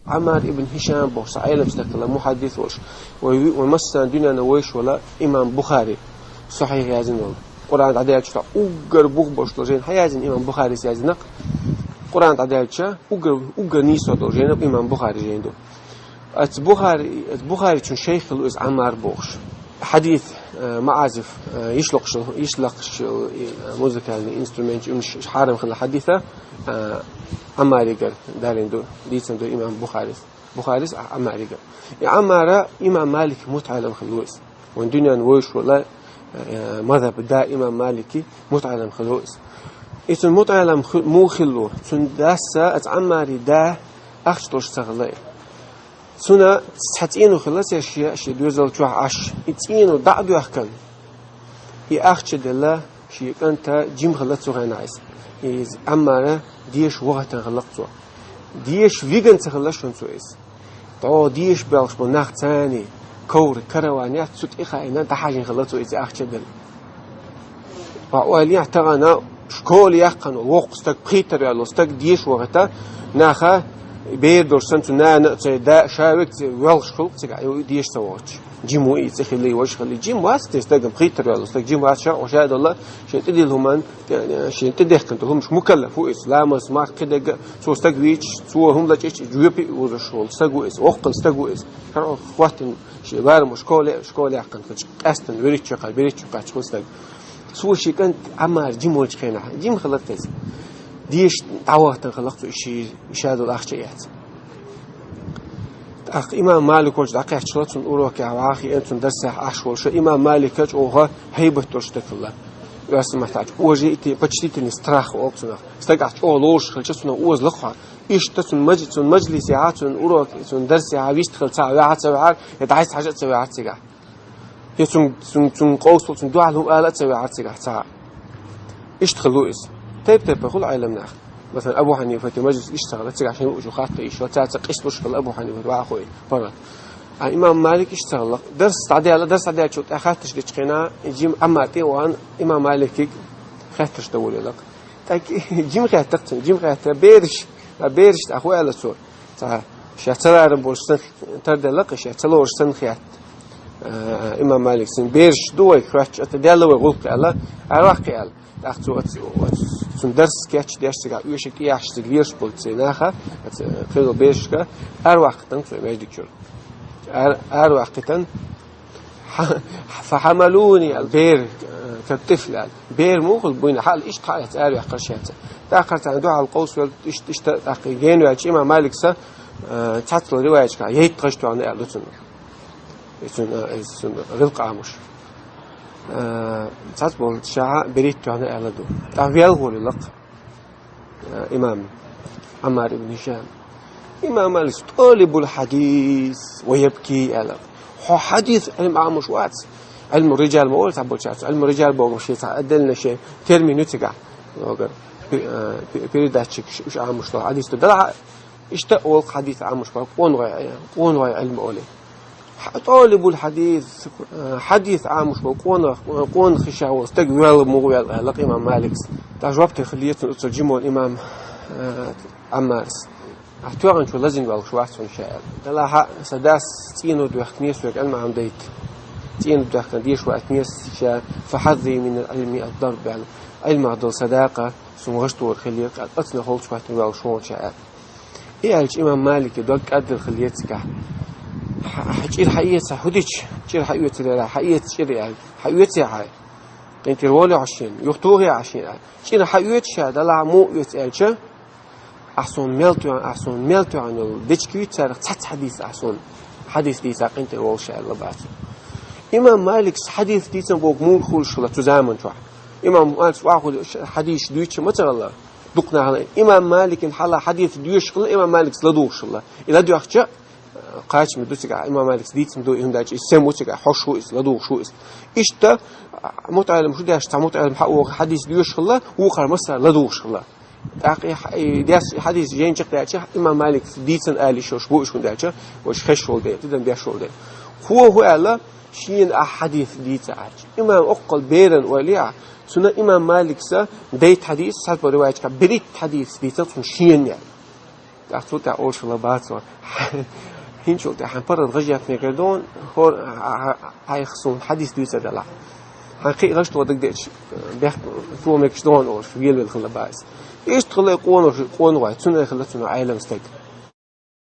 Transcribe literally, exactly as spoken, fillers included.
Ӏаммар ибн Хишам бохуш цхьа Ӏеламстаг хилла, мухьаддис волуш. Вай, вай массарна дуьненна вайш волу имам Бухари, сахьихь яздина волу. Къуръан дӀадаьллачул тӀаьхьа уггар бух болуш долу жайна хьан яздина имам Бухарис яздина-кх? Къуръан дӀадаьллача уггар, уггар нийсо долу жайна имам Бухари жайна ду. Аца Бухари, аца Бухаричун шайх хилла иза Ӏаммар бохуш. Хьадис, э, маӀазиф, э, йиш локхуш, йиш лакхуш, э, музыкальный инструмент, уьш хьарам хилла хьадиса, э, Ӏаммаригара далийна ду, дийцина ду имам Бухарис. Бухарис а Ӏаммаригара. И Ӏаммара имам Малик мутаӀелам хилла ву иза. Вайн дуьненна вайш волу, э, мазхьаб да имам Малики мутаӀелам хилла ву иза. И цуьнан мутаӀелам хи-, муха хилла ву? Цуьнан дас, аца Ӏаммари да ахча долуш ца хилла и. Цуьнан цхьа цӀено хилла церан шен, шен доьзал чохь Ӏаш. И цӀено дӀа а доьхкина, и ахча а делла, шен кӀанта жима хилла цу хенахь иза. Иза Ӏаммара деша вахийтина хилла-кх цо. Деша вигина ца хилла шуна цо иза. ДӀо деша боьлхуш болу нах царний, ковра, караванех цу тӀе хаийна, дӀахьажийна хилла цо иза ахча а делла. Ткъа ойла ехьа тахана школа яьккхина волу воккха стаг, пхийттара ваьлла волу стаг деша вахийта, наха бер долуш санна, цу нана а, цу да а, ша верг а воьлхуш хуьлу-кх цигахь, и деша ца вахийтуш. Жима ву и, цӀе хилла и, важа хилла и. Жима вац те стагана, пхийттара ваьлла волу стаг жима вац, шарӀо шадолу, шен тӀедиллина хӀуманна, шен тӀедехкина долу хӀуманаш, мукаллаф ву иза, ламаз, марха, кхидерг а, цо стаг вийча, цо хӀума лачкъийча, жоьпе а вузуш волу стаг ву иза, воккха стаг ву иза. ШарӀо хӀоттийна шен ларамаш, школа, школа яьккхина хилча, къаьстина, вуьрхӀитта шо кхаьчча, берхӀитта шо кхаьчча хилла стаг. Цо шен кӀант Ӏаммар жима волчу хенахь, жима хилла-кх иза. Деша дӀавахийтина хилла-кх цо и ши, и шадолу ахча а эцна. ТӀаккха имам Малик волчу дӀакхаьчча, цуьнан урокехь ваха хиъна, цуьнан дарсехь Ӏаш волуш, имам Малика чӀогӀа хьайбат долуш стаг хилла. Оьрсийн маттахь, уважительный, почтительный страх олу цунах. Стаг ахь чӀогӀа лоруш хилча, цунах оза лакхахь. Иштта цуьнан маж-, цуьнан мажлисехь, цуьнан урок, цуьнан дарсехь вистхила цхьаъ ваьхьа а ца ваьхьара, я дӀасахьажа а ца ваьхьара цигахь. Я цуьнан, цуьнан, цуьнан къовсал, цуьнан дуьхьал хӀума ала а ца ваьхьара цигахь цхьа а. Иштта хилла ву иза. Тайп-тайпана хуьлу Ӏеламнах. Масалан, Абу Хьанифатан мажлис иштта ца хилла, цигахь шен луучу хатта йиш йолу, цаьрца къийсалуш хилла Абу Хьанифат ваха хӀой, паргӀат. А имам Малик иштта ца хилла. Дарс дӀадаьлла, дарс дӀадаьллачул тӀаьхьа хаттарш дечу хенахь, жима Ӏаммар тӀе а вахана, имам Маликига хаттарш дан волавелла-кх. ТӀаккха жима хаттар-кх цуьнан, жима хаттар, бераш, а бераш тӀаккха хӀун аьлла цо? Цхьа, ша ца ларам болуш санна, тарделла-кх ша, ца лоруш санна хетта. Э, имам Малик, цуьнан бераш ду вай хӀоьтташ, аса даьлла вай гӀуллакх аьлла, араваккхи аьлла. ТӀаккха цо оцу, оцу цуьнан дарс кечдеш цигахь, оьшург тӀеяхьаш цига лелаш болчу церан наха, оцу кхидолу берашка араваккхийтина цо маьждиг чуьра. Ара-, араваккхийтина, хьа-, фахьамалуни аьлла, бер, э, каттиф аьлла. Бер муха буьйна хьала, иштта хьалаэцна араваьккхира шаьца. ТӀаккха царна дуьхьал къовсавелла, иштта, иштта тӀаккха гена ваьлча, имам Маликса, э, цхьаццалгӀа риваяташкахь, ейттан гӀаш тоьхна аьлла ду цунна. И цуьнан, э, и цуьнан гӀиллакх Ӏамош. Э, цхьацца болчу шаьхьа берхӀитта тоьхна аьлла ду. ТӀаккха велха волавелла-кх, э, имам Ӏаммар ибн Хишам. Имам Малик: «ТӀалибул хьадис ва ябки», — аьлла. Хьо хьадис Ӏилма Ӏамош вац. Ӏилму риджал ма олу цхьаболчаьрца. Ӏилму риджал бохург шен цхьа отдельно шен термин ю цигахь. Логар, пе-, э, пе-, передатчик ш-, уьш Ӏамош долу хьадис ду. Делахь а иштта а волу хьадис Ӏамош бохург, къонахой, э, къонахой Ӏилма олий. Хьа-, тӀалибул хьадис, э, хьадис Ӏамош бохург, къонах-, къонах хиша волу стаг велла муха велла, аьлла-кх имам Маликс. ТӀаккха жоп тера хилла цуьнан оцу жимачу имам, э, Ӏаммарс. Ахь тоьхначо лазийна воьлхуш вац хьуна ша аьлла. Делахь а сан дас цӀено доьхкине соьга Ӏилма Ӏамадайта. ЦӀено доьхкина деша ваийтине ша, фахьаззир минал Ӏилми ад-дарб аьлла. Ӏилмах долу сан дакъа суна гӀаш тохар хилира, оцунах холчу хӀоттийна воьлхуш ву хьуна ша аьлла. И аьлча имам Малике дог кӀаддала хилла цигахь. Хьан, хьан чӀир хьаэца, хӀун дича чӀир хьаоьцур яра, хьаэца чӀир аьлла. Хьаоьций хьан? КъинтӀера волий хьо шена? Юхатохий хьан шена? ЧӀир хьаоьцу ша, делахь а муха оьцу аьлча, ахь суна мел тоьхна, ахь суна мел тоьхна йолу дечиг юьйцу царах цхьацца хьадис ахь суна. Хьадис дийца къинтӀера волуш аьлла бацара. Имам Маликс хьадис дийцина бохург муха хуьлуш хилла цу заман чохь? Имам Маликс охьахуьлуш хьадисаш дуьйцуш ма ца хилла. Дукха нахана имам Маликан хьалха хьадис доьшуш хилла, имам Маликс ладугӀуш хилла. И ладоьгӀча, кхачаме ду цигахь, имам Маликс дийцина ду, и хӀунда аьлча и сема ву цигахь, хьош ву иза, ладугӀуш ву иза. Иштта, мутаӀеллим шу деш, цхьа мутаӀеллим хьа а вогӀу хьадис доьшуш хилла, вукхара массара ладугӀуш хилла. ТӀаккха и хьа-, и дес, и хьадис жайна чекхдаьлча, имам Маликс дийцина ала йиш йолуш бу уьш, хӀунда аьлча, вайша хезаш волу дела, тидам беш волу дела. Кхо хӀун аьлла, шена ахь хьадис дийца аьлча. Имам оккхал беран ойла а, цуьнан имам Маликса дейтта хьадис, цхьацца риваяташкахь берхӀитта хьадис дийцина цунна шена аьлла. Ах цу тӀехь олуш хилла бацо. ХӀинчул тӀехь хьан паргӀат гӀажиятмегар дон, хӀор хьайх суна хьадис дуьйцар далахь. Хьан кхин гӀаш тодаг дечу, бехк цо мегаш дон олуш, велавелла хилла бац. Иштта хилла къонуш, къонагӀой, цуьнан хилла цуьнан Ӏелам стаг.